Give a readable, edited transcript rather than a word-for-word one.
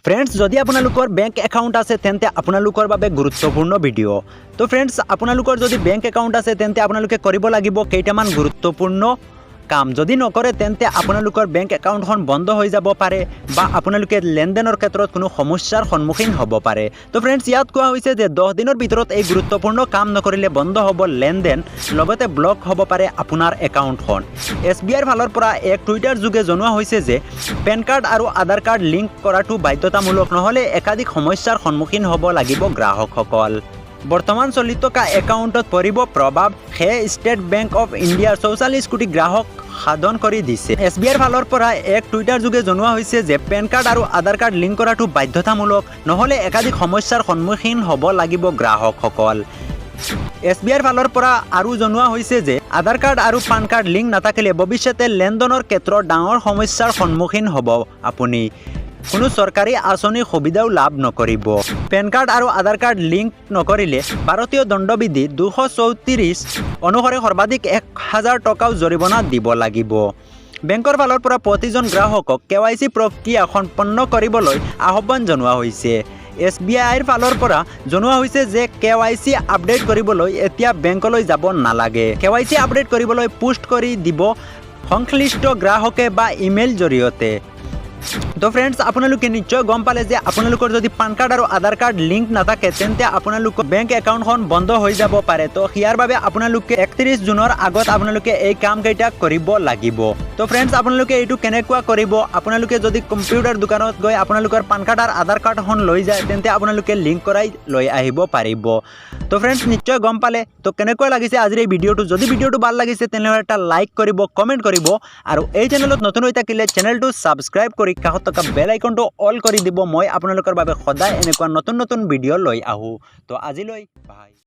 Friends, যদি আপোনালোকৰ bank account আছে, তেন্তে আপোনালোকৰ বাবে গুৰুত্বপূৰ্ণ ভিডিঅ'। তো ফ্ৰেণ্ডছ, আপোনালোকৰ যদি বেংক একাউণ্ট আছে, তেন্তে আপোনালোকে কৰিব লাগিব কেইটামান গুৰুত্বপূৰ্ণ কাম। যদি নকৰে, তেন্তে আপোনালোকৰ বেংক একাউণ্টখন বন্ধ হৈ যাব পাৰে বা আপোনালোকে লেনদেনৰ ক্ষেত্ৰত কোনো সমস্যাৰ সন্মুখীন হ'ব পাৰে। তো ফ্ৰেণ্ডছ, ইয়াত কোৱা হৈছে যে 10 দিনৰ ভিতৰত এই গুৰুত্বপূৰ্ণ কাম নকৰিলে বন্ধ হ'ব লেনদেন, লগতে ব্লক হ'ব পাৰে আপোনাৰ একাউণ্টখন। এছবিআইৰ ফালৰ পৰা এক টুইটাৰ যোগে জনোৱা হৈছে যে পেন কাৰ্ড আৰু আধাৰ কাৰ্ড লিংক কৰাটো বাধ্যতামূলক, নহ'লে একাধিক সমস্যাৰ সন্মুখীন হ'ব লাগিব গ্ৰাহকসকল। বৰ্তমান চলি থকা একাউণ্টত পৰিব প্ৰভাৱ। সেয়ে ষ্টেট বেংক অফ ইণ্ডিয়াৰ 44 কোটি গ্ৰাহক সাৱধান কৰি দিছে। এছবিআইৰ ফালৰ পৰা এক টুইটাৰ যোগে জনোৱা হৈছে যে পেন কাৰ্ড আৰু আধাৰ কাৰ্ড লিংক কৰাটো বাধ্যতামূলক, নহ'লে একাধিক সমস্যাৰ সন্মুখীন হ'ব লাগিব গ্ৰাহকসকল। এছবিআইৰ ফালৰ পৰা আৰু জনোৱা হৈছে যে আধাৰ কাৰ্ড আৰু পান কাৰ্ড লিংক নাথাকিলে ভৱিষ্যতে লেনদেনৰ ক্ষেত্ৰত ডাঙৰ সমস্যাৰ সন্মুখীন হ'ব আপুনি। কোনো চৰকাৰী আঁচনিৰ সুবিধাও লাভ নকৰিব। পেন কাৰ্ড আৰু আধাৰ কাৰ্ড লিংক নকৰিলে ভাৰতীয় দণ্ডবিধি 234 অনুসৰি সৰ্বাধিক 1000 টকাও জৰিমনা দিব লাগিব। বেংকৰ ফালৰ পৰা প্ৰতিজন গ্ৰাহকক কেৱাইচি প্ৰক্ৰিয়া সম্পন্ন কৰিবলৈ আহ্বান জনোৱা হৈছে। এছবিআইৰ ফালৰ পৰা জনোৱা হৈছে যে কেৱাইচি আপডেট কৰিবলৈ এতিয়া বেংকলৈ যাব নালাগে। কেৱাইচি আপডেট কৰিবলৈ পোষ্ট কৰি দিব সংশ্লিষ্ট গ্ৰাহকে বা ইমেইল জৰিয়তে। তো ফ্ৰেণ্ডছ, আপোনালোকে নিশ্চয় গম পালে যে আপোনালোকৰ যদি পান কাৰ্ড আৰু আধাৰ কাৰ্ড লিংক নাথাকে, তেন্তে আপোনালোকৰ বেংক একাউণ্টখন বন্ধ হৈ যাব পাৰে। তো ইয়াৰ বাবে আপোনালোকে 31 জুনৰ আগত আপোনালোকে এই কামকেইটা কৰিব লাগিব। তো ফ্ৰেণ্ডছ, আপোনালোকে এইটো কেনেকুৱা কৰিব? আপোনালোকে যদি কম্পিউটাৰ দোকানত গৈ আপোনালোকৰ পান কাৰ্ড আৰু আধাৰ কাৰ্ডখন লৈ যায়, তেন্তে আপোনালোকে লিংক কৰাই লৈ আহিব পাৰিব। তো ফ্ৰেণ্ডছ, নিশ্চয় গম পালে। তো কেনেকুৱা লাগিছে আজিৰ এই ভিডিঅ'টো? যদি ভিডিঅ'টো ভাল লাগিছে, তেনেহ'লে এটা লাইক কৰিব, কমেণ্ট কৰিব আৰু এই চেনেলত নতুন হৈ থাকিলে চেনেলটো ছাবস্ক্ৰাইব কৰি কাষত থকা বেল আইকনটো অল কৰি দিব। মই আপোনালোকৰ বাবে সদায় এনেকুৱা নতুন নতুন ভিডিঅ' লৈ আহোঁ। তো আজিলৈ বাই।